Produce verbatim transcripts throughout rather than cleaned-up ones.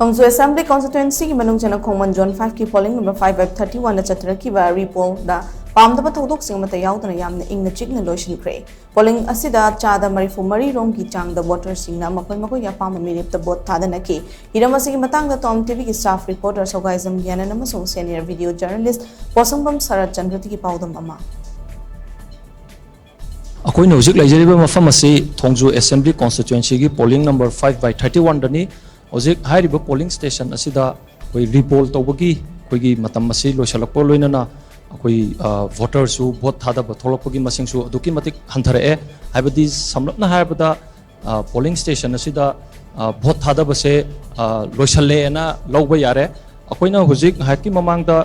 ꯊꯣꯡꯖꯨ Assembly Constituency ꯒꯤ ꯃꯅꯨꯡ ꯆꯟꯅ ꯈꯣꯡꯃꯟ Zone five ꯀꯤ polling number five by thirty one the ꯆꯠꯊꯔꯛꯈꯤꯕ repoll ꯗ ꯄꯥꯝꯗꯕ ꯊꯧꯗꯣꯛꯁꯤꯡ ꯑꯃꯠꯇ ꯌꯥꯎꯗꯅ ꯌꯥꯝꯅ ꯏꯪꯅ ꯆꯤꯛꯅ ꯂꯣꯏꯁꯤꯟꯈ꯭ꯔꯦ꯫ Polling ꯑꯁꯤꯗ ꯆꯥꯗ ꯃꯔꯤꯐꯨ ꯃꯔꯤ ꯔꯣꯝꯒꯤ ꯆꯥꯡꯗ voter ꯁꯤꯡꯅ ꯃꯈꯣꯏ ꯃꯈꯣꯏꯒꯤ ꯑꯄꯥꯝꯕ ꯃꯤꯔꯦꯞꯇ vote ꯊꯥꯗꯅꯈꯤ꯫ ꯍꯤꯔꯝ ꯑꯁꯤꯒꯤ ꯃꯇꯥꯡꯗ Tom TV ꯒꯤ staff reporter ꯁꯧꯒꯥꯏꯖꯝ ꯒ꯭ꯌꯥꯅꯟ ꯑꯃꯁꯨꯡ senior video journalist ꯄꯣꯁꯪꯕꯝ ꯁꯔꯠ ꯆꯟꯗ꯭ꯔꯗꯒꯤ ꯄꯥꯎꯗꯝ ꯑꯃ꯫ ꯑꯩꯈꯣꯏꯅ ꯍꯧꯖꯤꯛ ꯂꯩꯖꯔꯤꯕ ꯃꯐꯝ ꯑꯁꯤ ꯊꯣꯡꯖꯨ Assembly Constituency ꯒꯤ polling number five by thirty one ꯗꯅꯤ꯫ ꯍꯧꯖꯤꯛ ꯍꯥꯏꯔꯤꯕ polling station ꯑꯁꯤꯗ ꯑꯩꯈꯣꯏ repoll ꯇꯧꯕꯒꯤ ꯑꯩꯈꯣꯏꯒꯤ ꯃꯇꯝ ꯑꯁꯤ ꯂꯣꯏꯁꯤꯜꯂꯛꯄ ꯂꯣꯏꯅꯅ ꯑꯩꯈꯣꯏ, ꯑ, voter ꯁꯨ vote ꯊꯥꯗꯕ ꯊꯣꯛꯂꯛꯄꯒꯤ ꯃꯁꯤꯡꯁꯨ ꯑꯗꯨꯛꯀꯤ ꯃꯇꯤꯛ ꯍꯟꯊꯔꯛꯑꯦ꯫ ꯍꯥꯏꯕꯗꯤ ꯁꯝꯂꯞꯅ ꯍꯥꯏꯔꯕꯗ, ꯑ, polling station ꯑꯁꯤꯗ, ꯑ, vote ꯊꯥꯗꯕꯁꯦ, ꯑ, ꯂꯣꯏꯁꯤꯜꯂꯦꯅ ꯂꯧꯕ ꯌꯥꯔꯦ꯫ ꯑꯩꯈꯣꯏꯅ ꯍꯧꯖꯤꯛ ꯉꯥꯏꯍꯥꯛꯀꯤ ꯃꯃꯥꯡꯗ,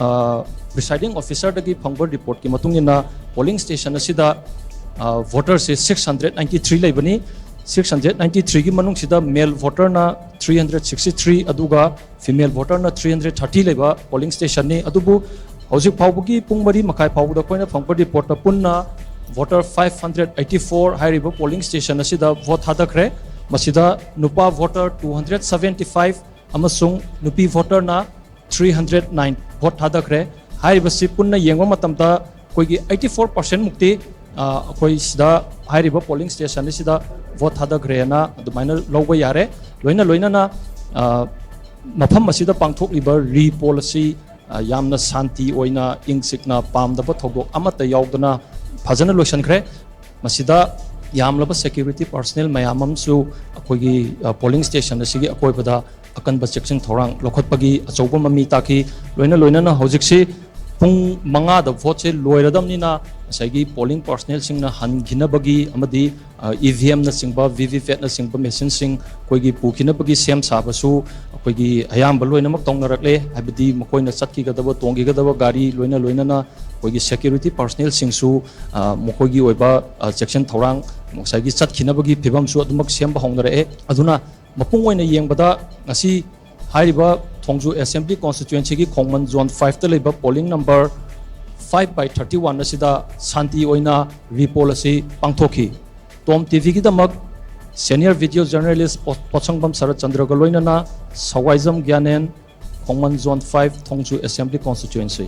ꯑ, presiding officer ꯗꯒꯤ ꯐꯪꯕ report ꯀꯤ ꯃꯇꯨꯡ ꯏꯟꯅ polling station ꯑꯁꯤꯗ, ꯑ, voter ꯁꯦ six hundred ninety three ꯂꯩꯕꯅꯤ꯫ Six hundred ninety three ꯒꯤ ꯃꯅꯨꯡꯁꯤꯗ male voter ꯅ three hundred sixty three, ꯑꯗꯨꯒ female voter ꯅ three hundred thirty ꯂꯩꯕ polling station ꯅꯤ꯫ ꯑꯗꯨꯕꯨ ꯍꯧꯖꯤꯛ ꯐꯥꯎꯕꯒꯤ ꯄꯨꯡ ꯃꯔꯤ ꯃꯈꯥꯏ ꯐꯥꯎꯕꯗ ꯑꯩꯈꯣꯏꯅ ꯐꯪꯕ report ꯇ ꯄꯨꯟꯅ voter five hundred eighty four ꯍꯥꯏꯔꯤꯕ polling station ꯑꯁꯤꯗ vote ꯊꯥꯗꯈ꯭ꯔꯦ꯫ ꯃꯁꯤꯗ ꯅꯨꯄꯥ voter two hundred seventy five ꯑꯃꯁꯨꯡ ꯅꯨꯄꯤ voter ꯅ three hundred nine vote ꯊꯥꯗꯈ꯭ꯔꯦ꯫ ꯍꯥꯏꯔꯤꯕꯁꯤ ꯄꯨꯟꯅ ꯌꯦꯡꯕ ꯃꯇꯝꯗ ꯑꯩꯈꯣꯏꯒꯤ eighty four percent ꯃꯨꯛꯇꯤ, ꯑ, ꯑꯩꯈꯣꯏ ꯁꯤꯗ ꯍꯥꯏꯔꯤꯕ polling station ꯑꯁꯤꯗ vote ꯊꯥꯗꯈ꯭ꯔꯦꯅ ꯑꯗꯨꯃꯥꯏꯅ ꯂꯧꯕ ꯌꯥꯔꯦ꯫ ꯂꯣꯏꯅ ꯂꯣꯏꯅꯅ, ꯑ, ꯃꯐꯝ ꯑꯁꯤꯗ ꯄꯥꯡꯊꯣꯛꯂꯤꯕ repoll ꯑꯁꯤ, ꯑ, ꯌꯥꯝꯅ ꯁꯥꯟꯇꯤ ꯑꯣꯏꯅ, ꯏꯪ ꯆꯤꯛꯅ, ꯄꯥꯝꯗꯕ ꯊꯧꯗꯣꯛ ꯑꯃꯠꯇ ꯌꯥꯎꯗꯅ ꯐꯖꯅ ꯂꯣꯏꯁꯤꯟꯈ꯭ꯔꯦ꯫ ꯃꯁꯤꯗ ꯌꯥꯝꯂꯕ security personnel ꯃꯌꯥꯝ ꯑꯃꯁꯨ ꯑꯩꯈꯣꯏꯒꯤ, ꯑ, polling station ꯑꯁꯤꯒꯤ ꯑꯀꯣꯏꯕꯗ ꯑꯀꯟꯕ ꯆꯦꯛꯁꯤꯟ ꯊꯧꯔꯥꯡ ꯂꯧꯈꯠꯄꯒꯤ ꯑꯆꯧꯕ ꯃꯃꯤ ꯇꯥꯈꯤ꯫ ꯂꯣꯏꯅ ꯂꯣꯏꯅꯅ ꯍꯧꯖꯤꯛꯁꯤ ꯄꯨꯡ ꯃꯉꯥꯗ vote ꯁꯦ ꯂꯣꯏꯔꯗꯕꯅꯤꯅ ꯉꯁꯥꯏꯒꯤ polling personnel ꯁꯤꯡꯅ ꯍꯟꯈꯤꯅꯕꯒꯤ ꯑꯃꯗꯤ, ꯑ, E V M ꯅꯆꯤꯡꯕ, V V P A T ꯅꯆꯤꯡꯕ machine ꯁꯤꯡ ꯑꯩꯈꯣꯏꯒꯤ ꯄꯨꯈꯤꯅꯕꯒꯤ ꯁꯦꯝ ꯁꯥꯕꯁꯨ ꯑꯩꯈꯣꯏꯒꯤ ꯑꯌꯥꯝꯕ ꯂꯣꯏꯅꯃꯛ ꯇꯧꯅꯔꯛꯂꯦ꯫ ꯍꯥꯏꯕꯗꯤ ꯃꯈꯣꯏꯅ ꯆꯠꯈꯤꯒꯗꯕ, ꯇꯣꯡꯈꯤꯒꯗꯕ ꯒꯥꯔꯤ, ꯂꯣꯏꯅ ꯂꯣꯏꯅꯅ ꯑꯩꯈꯣꯏꯒꯤ security personnel ꯁꯤꯡꯁꯨ, ꯑ, ꯃꯈꯣꯏꯒꯤ ꯑꯣꯏꯕ, ꯑ, ꯆꯦꯛꯁꯤꯟ ꯊꯧꯔꯥꯡ, ꯉꯁꯥꯏꯒꯤ ꯆꯠꯈꯤꯅꯕꯒꯤ ꯐꯤꯕꯝꯁꯨ ꯑꯗꯨꯃꯛ ꯁꯦꯝꯕ ꯍꯧꯅꯔꯛꯑꯦ꯫ ꯑꯗꯨꯅ ꯃꯄꯨꯡ ꯑꯣꯏꯅ ꯌꯦꯡꯕꯗ ꯉꯁꯤ ꯍꯥꯏꯔꯤꯕ ꯊꯣꯡꯖꯨ Assembly Constituency ꯒꯤ ꯈꯣꯡꯃꯟ Zone five ꯇ ꯂꯩꯕ polling number five by thirty one ꯑꯁꯤꯗ ꯁꯥꯟꯇꯤ ꯑꯣꯏꯅ repoll ꯑꯁꯤ ꯄꯥꯡꯊꯣꯛꯈꯤ꯫ Tom TV ꯒꯤꯗꯃꯛ Senior video journalist ꯄꯣ- ꯄꯣꯠꯁꯪꯕꯝ ꯁꯔꯠ ꯆꯟꯗ꯭ꯔꯒ ꯂꯣꯏꯅꯅ ꯁꯋꯥꯏꯖꯝ ꯒ꯭ꯌꯥꯅꯦꯟ, ꯈꯣꯡꯃꯟ Zone five, ꯊꯣꯡꯖꯨ Assembly Constituency꯫